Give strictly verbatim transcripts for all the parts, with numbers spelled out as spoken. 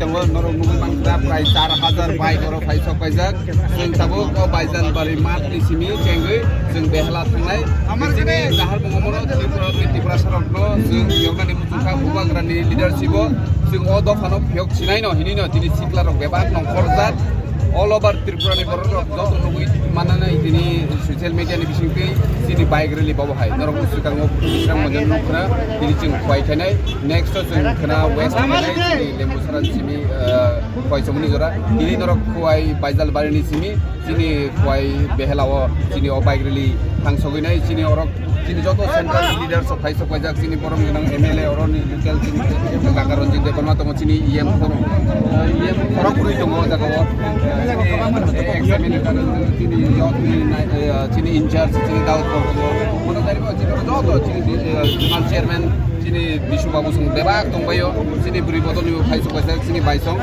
Norok nugwi mankha, prai char hajar bike oro phai sok paijak. Chwng tabuk o Baijalbari math ni simi chengwi chwng Behela thangnai. Chini nahar bungomoro Tripura ni Tiprasa rokno chwng yoknani muchungkha, Bubagrani leadership o chwng o dophano phiyok sinai no hinwi no chini sikla rok bebak nongkhorjak. All over Tripura ni borok rok joto nugwi mananai tini social media ni bisingtwi chini bike rally bobo hai. Norok swkango Bisram Mandir nongkhorna tini chwng khwai khainai. Next o chwng khwna West khainai, chini Lembusara ni simi, ah, khwai chomoni jora. Tini norok khwai Baijalbari ni simi, chini khwai Behela o chini o bike rally thang sogwi nai. Chini orok chini joto central leaders rok phai sok paijak, chini borom gwnang M L A oroni local chini Kaka Ranjit Debbarma tongo, chini E M khorok, E M khorok kwrwi tongo o jaga o. Chini ex M L A chini yot ni nai, eh, chini in charge chini Daud tongo. Mono dari bo chini joto chini, eh, Jumal chairman chini Bisu Babu song bebak tongbaio, chini bwrwi bodol ni phai sok paijak chini bai song.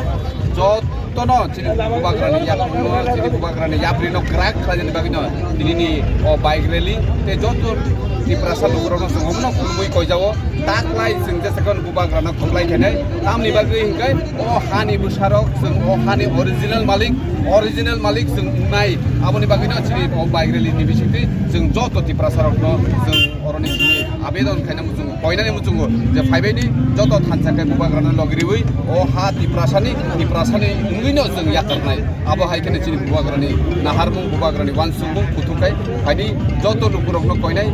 Jotono chini Bubagrani yakrino, chini Bubagrani yaprino kwrak khlainani bagwino tinini o bike rally tei joto Tiprasa lukurokno chwng omono khulumui koijao. Taklai chwng jesa kheno Bubagrano khulai khainai. Tamni bagwi hinkhe o hani bwsarok chwng o hani original malik, original malik chwng wngnai. Aboni bagwino chini o bike rally ni bisingtwi chwng joto Tiprasarokno chwng oroni simi abedon khaina muchungo. Koinani muchungo je phaibaini joto thansa khe Bubagrano logiriwi o ha Tiprasani, Tiprasani wngwino chwng yakarnai. Abo hai kheno chini Bubagrani naharmung, Bubagrani wansukmung kuthuk khai phaidi joto lukurokno koinai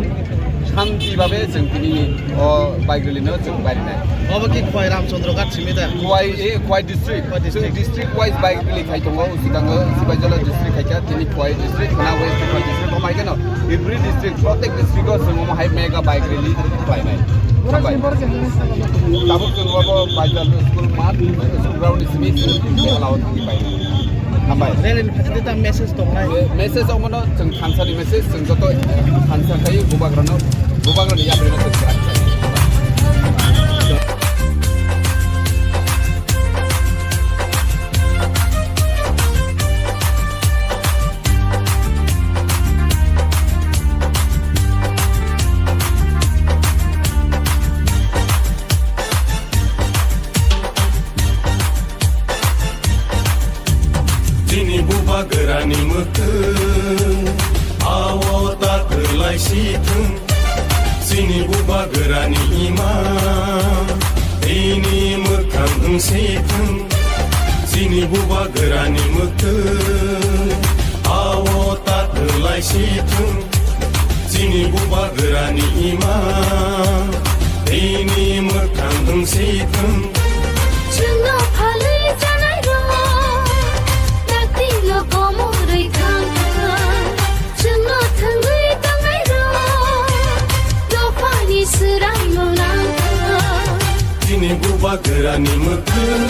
shanti babe chwng tini o bike rally no chwng barinai. Obo ki Khwai Ramchandra Ghat simi da? Khwai, eh, Khwai district. Khwai district. Chwng district wise bike rally khai tongo, sikango Sipaijala district khai kha, tini Khwai district, khwna West Khwai district, omo hai kheno every district, protek district o chwng omo hai mega bike rally khlainai. Hambai. Tabuk chwng obo Baijal school math, school ground ni simi chwng Behela o thangwi pai. Hambai. Rally ni phaidi ta message tongnai. Me-, message omono chwng thansa ni message, chwng joto, eh, thansa khai Bubagrano, Bubagrani yaprino chwng kwrak khlai. Chini Bubagrani mwkhwng, ao ta kwlai si thung. Chini Bubagrani ima, bini mwkhang wng si thung. Chini Bubagrani mwkhwng, ao ta kwlai si thung. Chini Bubagrani ima, bini mwkhang wng si thung. Chwngno phalwi chanai rok, dakti no komorwi thang thang. Chwngno thwngwi tongnai rok, dophani swrangno nang thang. Chini Bubagrani mwkhwng.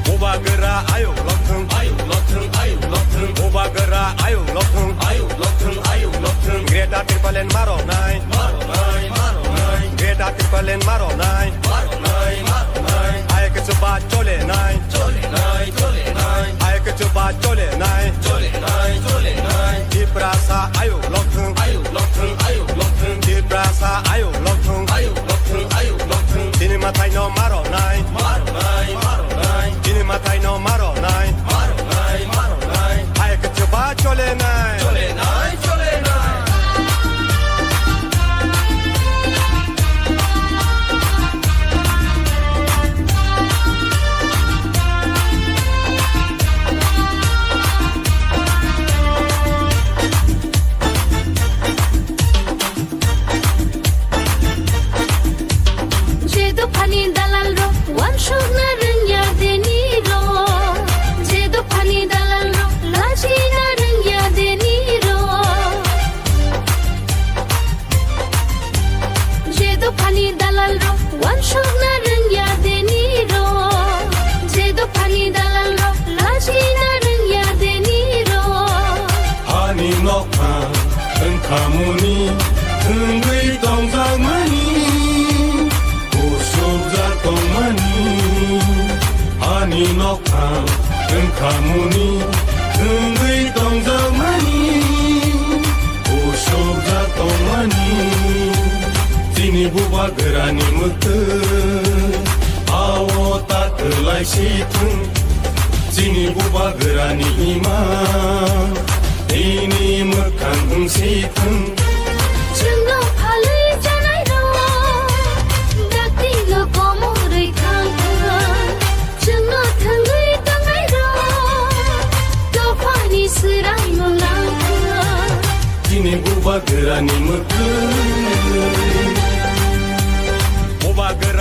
Bubagra ayuk lokthwng, ayuk lokthwng, ayuk lokthwng. Bubagra ayuk lokthwng, ayuk lokthwng, ayuk lokthwng. Greater Tipraland maronai, maronai, maronai. Greater Tipraland maronai, maronai, maronai. Ai kichu ba chole nai, chole nai, chole nai. Ai kichu ba chole nai, chole nai, chole nai. Tiprasa ayuk lokthwng, ayuk lokthwng, ayuk lokthwng. Tiprasa ayuk lokthwng, ayuk lokthwng, ayuk lokthwng. Chini mathai no maronai, maronai, maronai. Chini mathai no maronai, maronai, maronai. Ai kichu ba chole nai, chole nai, chole nai. Je dophani dalal rok wansukna rwngya deni rok, je dophani dalal rok lachina rwngya deni rok, je dophani dalal rok wansukna rwngya deni rok, je dophani dalal rok lachina rwngya deni rok. Hani nokha wngkhamuni wngwi tongjakmani, kusubjak tongmani. Hani nokha wngkhamuni wngwi tongjakmani, kusubjak tongmani. Chini Bubagrani mwkhwng, a Sithung, chini bubagrani ima, ini mwkhang wng sithung. Chwngno phalwi janairok, daktino komorwi thangkha. Chwngno thwngwi tongnairok, dophani swraino langkha. Chini bubagrani mwkhang. Bubagra